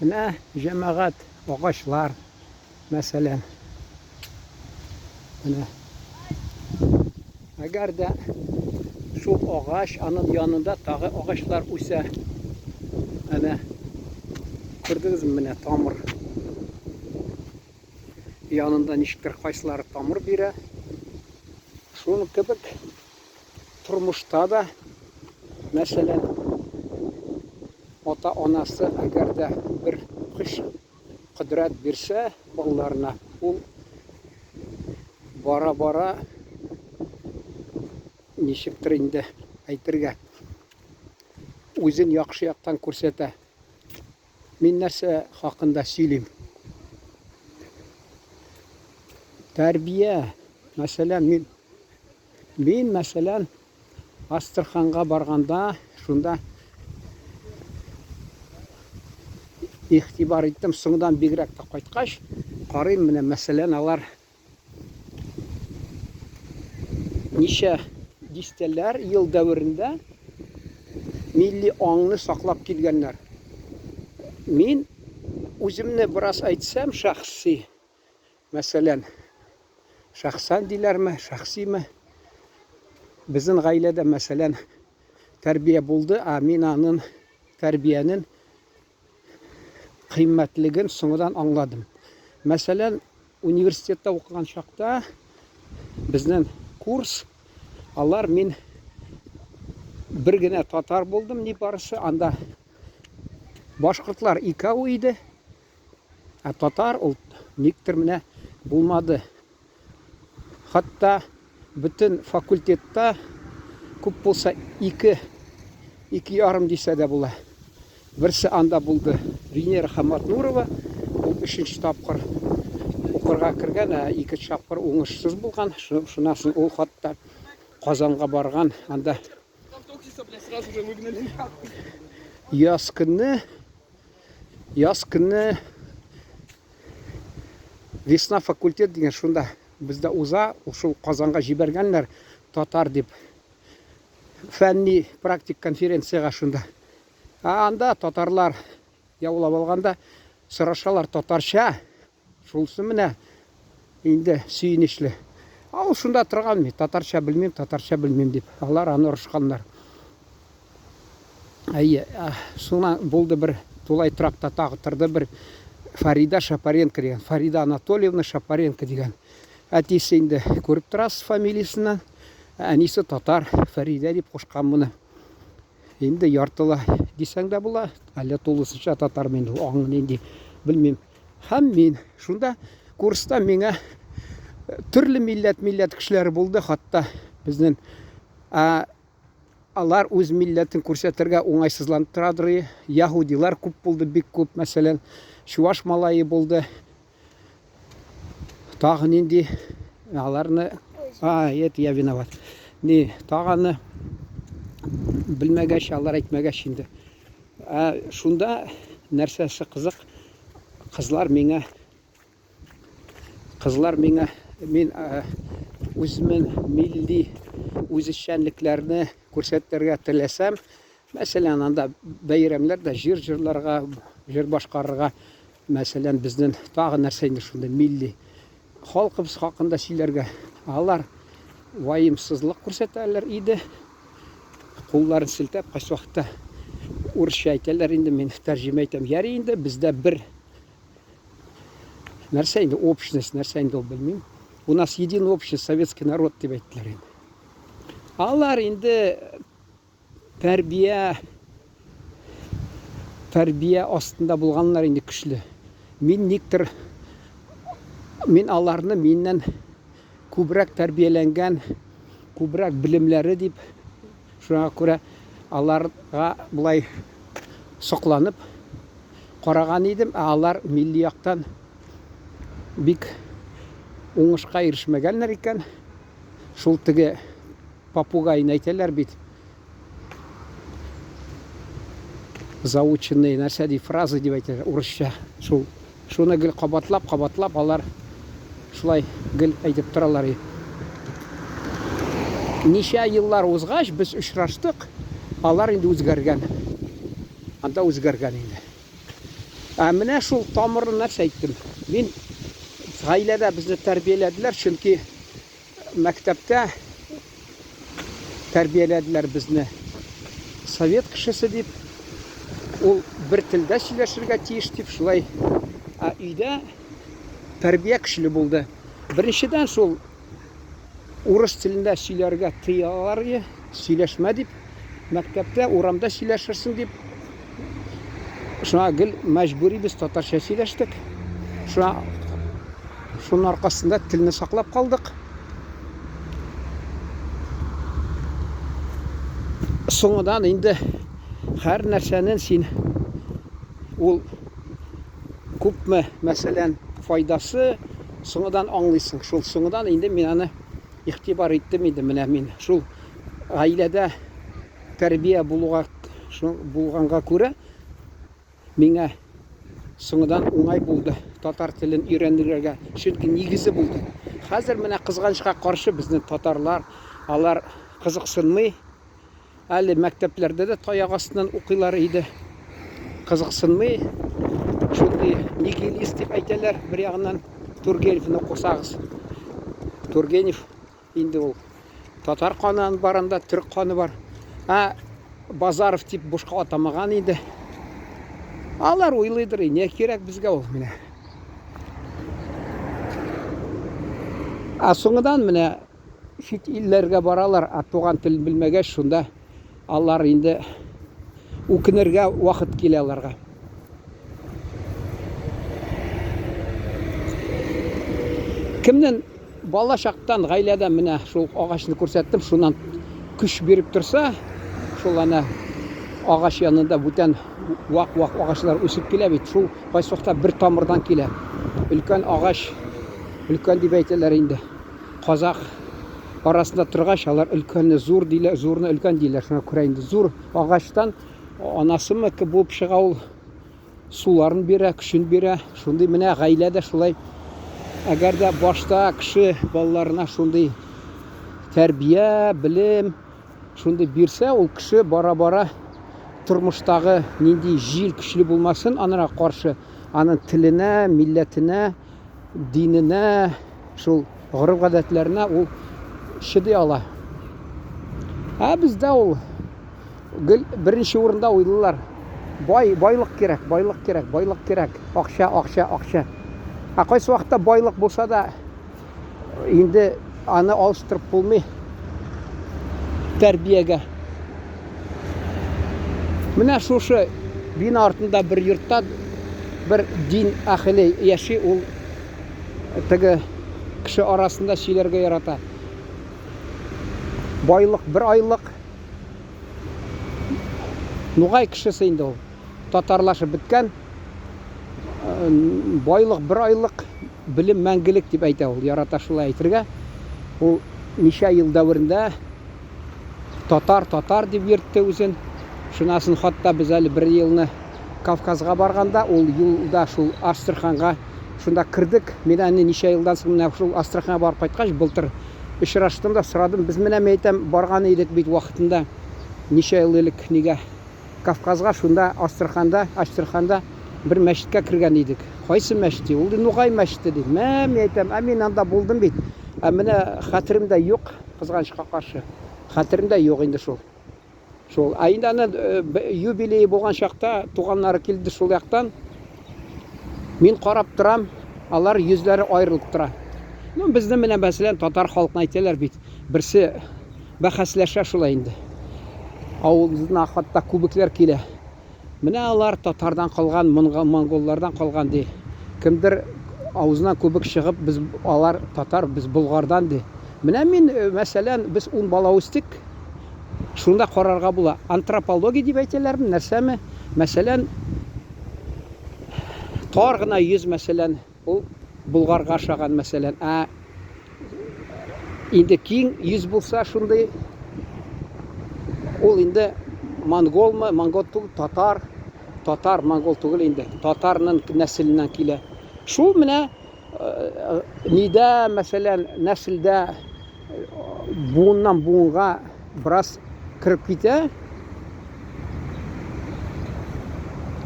Менә, җәмәгать, агачлар, мәсәлән. Менә. Әгәр дә шул агач, аның янында тагы агачлар үсә. Әнә. Күрдегезме менә тамыр. Янында ничектер кайсылары тамыр бирә. Шуның кебек тормышта да, мәсәлән, ата-анасы әгәр дә бер көч, кодрәт бирсә балаларына, ул бара-бара ничектер инде әйтергә, үзен яхшы яктан күрсәтә. Мин нәрсә хакында сөйлим? Тәрбия. Мәсәлән, мин мин, мәсәлән, Астраханга барганда шунда игътибар иттем, соңдан бигрәк тә кайткач, карыйм менә, мәсәлән, алар ничә дистәләр ел дәверендә милли аңны саклап килгәннәр. Мин үземне бераз әйтсәм, шәхси, мәсәлән, шәхсән диләрме, шәхсиме, безнең гаиләдә, мәсәлән, тәрбия булды, ә мин аның тәрбиянең кыйммәтлеген соңыдан аңладым. Мәсәлән, университетта укыган чакта безнең курс, алар мин бер генә татар булдым, ни барысы, анда башкортлар икәү иде, ә татар ул никтер менә булмады. Хәтта бөтен факультетта күп булса ике, 2,5 дисә дә була. Берсе анда булды Венера Хаматнурова, ул өченче тапкыр укырга кергән, ә икенче тапкыр уңышсыз булган. Шуннан соң ул хәтта Казанга барган, анда яз көне, яз көне Весна факультет дигән шунда бездә уза, шул Казанга җибәргәннәр татар дип. Фәнни практик конференциягә шунда. Ә анда татарлар яулап алганда сорашалар татарча. Шулсы менә инде сөенечле. Ә ул шунда торган мин, татарча белмим, татарча белмим дип. Алар аны орышканнар. Әйе, шуннан булды бер тулай торакта тагы торды бер Фарида Шапаренко дигән, Фарида Анатольевна Шапаренко дигән. Әтисе инде күреп торасыз фамилиясеннән. Әнисе татар, Фәридә дип кушкан моны. Инде яртыла дисәң дә була, әллә тулысынча татар мин, ул аңы нинди, белмим. Һәм мин шунда курста миңа төрле милләт-милләт кешеләре булды, хатта безнең алар үз милләтен күрсәтергә уңайсызланып торадыр. Яһудилар күп булды, бик күп, мәсәлән, чуваш малае булды. Тагы нинди аларны, а, это я виноват. Ни, тагы аны белмәгәч, алар әйтмәгәч инде. Ә шунда нәрсәсе кызык, кызлар миңа Кызлар миңа, мин үземнең милли үзешчәнлекләрне күрсәтергә теләсәм, мәсәлән, анда бәйрәмнәрдә җыр җырларга, җыр башкарырга, мәсәлән, безнең тагы нәрсә инде шундый милли халкыбыз хакында сөйләргә, алар ваемсызлык күрсәтәләр иде. Кулларын селтәп, кайсы вакытта урысча әйтәләр инде, мин тәрҗемә итәм. Ярый инде, бездә бер Нәрсә инде общность, нәрсә инде ул белмим. У нас единая общность, советский народ дип әйттеләр инде. Алар инде тәрбия тәрбия астында булганнар инде көчле. Мин никтер мин аларны миннән күбрәк тәрбияләнгән, күбрәк белемләре дип, шуңа күрә аларга болай сокланып караган идем, ә алар милли яктан бик уңышка ирешмәгәннәр икән. Шул теге попугайны әйтәләр бит. Заученный нәрсә ди, фраза дип әйтәләр урысча. Шул шуны гел кабатлап, кабатлап алар шулай гел әйтеп торалар. Ничә еллар узгач без очраштык, алар инде үзгәргән. Анда үзгәргән инде. Ә менә шул тамырны нәрсә әйттем? Мин гаиләдә безне тәрбияләделәр, чөнки мәктәптә тәрбияләделәр безне. Совет кешесе дип, ул бер телдә сөйләшергә тиеш дип, шулай. Ә өйдә тәрбия көчле булды. Беренчедән шул урыс телендә сөйләргә тыялар иде, сөйләшмә дип, мәктәптә, урамда сөйләшерсең дип. Шуңа гел мәҗбүри без татарча сөйләштек. Шуңа шуның аркасында телне саклап калдык. Соңыдан инде һәр нәрсәнең син ул күпме, мәсәлән, файдасы соңыдан аңлыйсың. Шул соңыдан инде мин аны игътибар иттем инде менә мин шул гаиләдә тәрбия булуга булганга күрә миңа соңыдан уңай булды татар телен өйрәнергә, чөнки нигезе булды. Хәзер менә кызганычка каршы безнең татарлар алар кызыксынмый. Әле мәктәпләрдә дә таяк астыннан укыйлар иде. Кызыксынмый. Шундый нигилист дип әйтәләр бер ягыннан Тургеневны укысагыз. Тургенев инде ул татар каны бар анда, төрек каны бар. Ә Базаров дип бушка атамаган инде. Алар уйлыйдыр, не кирәк безгә ул менә. Ә соңыдан менә Чит илләргә баралар, ә туган телен белмәгәч, шунда алар инде үкенергә вакыт килә аларга. Кемнең бала чактан гаиләдә менә шул агачны күрсәттем, шуннан көч биреп торса, шул ана агач янында бүтән вак-вак агачлар үсеп килә бит, шул кайсы вакытта бер тамырдан килә. Өлкән агач, өлкән дип әйтәләр инде. Казах арасында торгач, алар өлкәнне зур диләр, зурны өлкән диләр. Шуңа күрә инде зур агачтан анасымы булып чыга ул суларын бирә, көчен бирә. Шундый менә гаилә дә шулай. Әгәр дә башта кеше балаларына шундый тәрбия, белем шундый бирсә, ул кеше бара-бара тормыштагы нинди җил көчле булмасын, анара каршы, аның теленә, милләтенә, диненә, шул гореф-гадәтләренә ул чыдый ала. Ә бездә ул гел беренче урында уйлыйлар. Бай, байлык кирәк, байлык кирәк, байлык кирәк, акча, акча, акча. Ә кайсы вакытта байлык булса да, инде аны алыштырып булмый тәрбиягә. Менә шушы бина артында бер йортта бер дин әһеле яши, ул теге кеше арасында сөйләргә ярата. Байлык бер айлык. Нугай кешесе инде ул. Татарлашып беткән. Байлык бер айлык, белем мәңгелек дип әйтә ул. Ярата шулай әйтергә. Ул ничә ел дәверендә татар, татар дип йөртте үзен. Шунасын хатта без әле бер елны Кавказга барганда, ул юлда шул Астраханга шунда кердек. Мин әле ничә елдан соң менә шул Астраханга барып кайткач, былтыр очраштым да сорадым. Без менә, мин әйтәм, барган идек бит вакытында, ничә ел элек нигә Кавказга, шунда Астраханда, Астраханда бер мәчеткә кергән идек. Кайсы мәчет ди? Ул ди Нугай мәчете ди. Мә, мин әйтәм, ә мин анда булдым бит. Ә менә хәтеремдә юк, кызганычка каршы. Хәтеремдә юк инде шул. Шул. Ә инде аны э, юбилее булган чакта туганнары килде шул яктан. Мин карап торам, алар йөзләре аерылып тора. Ну, безне менә мәсәлән татар халкына әйтәләр бит. Берсе бәхәсләшә шулай инде. Авылына хатта күбекләр килә. Менә алар татардан калган, монголлардан калган ди. Кемдер авызыннан күбек чыгып, без алар татар, без болгардан ди. Менә мин, э, мәсәлән, без ун бала үстек. Шунда карарга була. Антропология дип әйтәләрме, нәрсәме? Мәсәлән, тар гына йөз, мәсәлән, ул Болгарга ошаган, мәсәлән. Ә инде киң йөз булса шундый, ул инде монголмы, монгол түгел, татар, татар, монгол түгел инде, татарның нәселеннән килә. Шул менә э, нидә, мәсәлән, нәселдә буыннан буынга бераз кереп китә.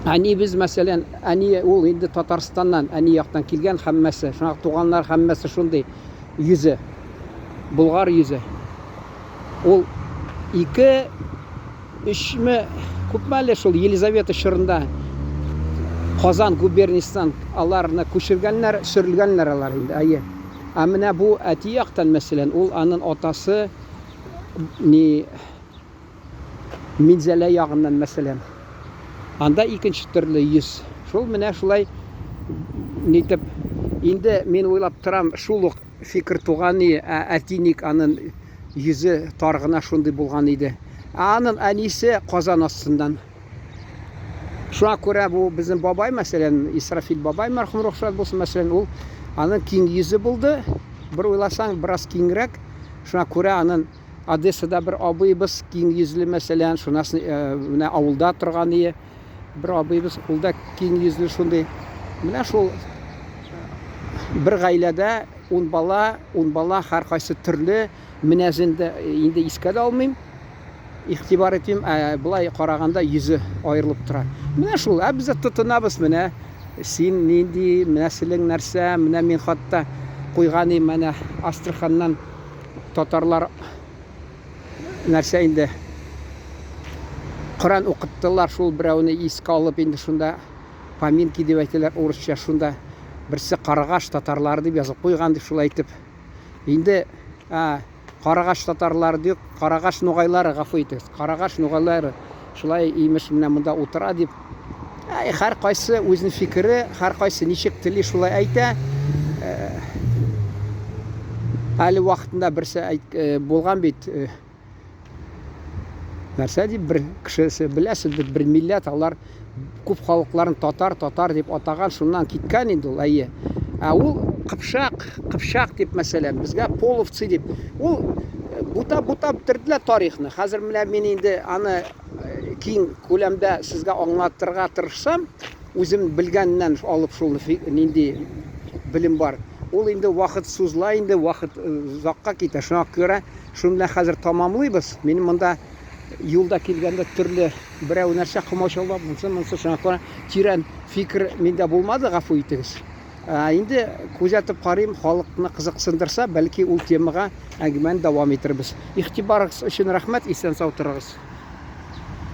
Әнибез, мәсәлән, әни ул инде Татарстаннан, әни яктан килгән һәммәсе. Шуңа туганнар һәммәсе шундый йөзе. Болгар йөзе. Ул ике, өчме, күпме әле шул Елизавета чорында Казан губерниясеннән аларны күчергәннәр, сөрелгәннәр алар инде, әйе. Ә менә бу әти яктан, мәсәлән, ул анын атасы ни Минзәлә ягыннан, мәсәлән. Анда икенче төрле йөз. Шул менә шулай нитеп инде мин уйлап торам, шул ук фикер туган и, ә әти ник анын йөзе тар гына шундый булган иде. Ә анын әнисе Казан астыннан. Шуңа күрә бу безнең бабай, мәсәлән, Исрафил бабай мәрхүм рухы шат булсын, мәсәлән, ул аның киң йөзе булды. Бер уйласаң, бераз киңрәк. Шуңа күрә анын Одессада бер абыебыз киң йөзле, мәсәлән, шуннан менә авылда торган ие бер абыебыз, ул да киң йөзле шундый. Менә шул бер гаиләдә ун бала, ун бала һәркайсы төрле менәзен дә инде искә дә алмыйм. Игътибар итмим, ә болай караганда йөзе аерылып тора. Менә шул, ә без дә тотынабыз менә. Син нинди, нәселең нәрсә, менә мин хатта куйган идем, әнә Астраханнан татарлар нәрсә инде Коран укыттылар, шул берәүне искә алып инде шунда поминки дип әйтәләр урысча, шунда берсе Карагаш татарлары дип язып куйган дип шулай итеп. Инде а, Карагач татарлары дип, Карагач нугайлары, гафу итегез, Карагач нугайлары шулай имеш менә монда утыра дип. Әй, һәр кайсы үзенең фикере, һәр кайсы ничек тели шулай әйтә. Э, әле вакытында берсе әйт, э, булган бит, э, нәрсә дип бер кешесе беләсез бит, бер милләт алар күп халыкларын татар, татар дип атаган, шуннан киткән инде ул, әйе. Ә ул кыпчак, кыпчак дип мәсәлән, безгә половцы дип. Ул э, бутап-бутап бетерделәр тарихны. Хәзер менә мин инде аны э, киң күләмдә сезгә аңлатырга тырышсам, үзем белгәннән алып шул нинди белем бар. Ул инде вакыт сузыла инде, вакыт э, озакка китә. Шуңа күрә шуны белән хәзер тамамлыйбыз. Мин монда юлда килгәндә төрле берәү нәрсә комачаулап, монсы, монсы, шуңа күрә тирән фикер миндә булмады, гафу итегез. Ә инде күзәтеп карыйм, халыкны кызыксындырса, бәлки ул темага әңгәмәне дәвам итербез. Игътибарыгыз өчен рәхмәт, исән-сау торыгыз.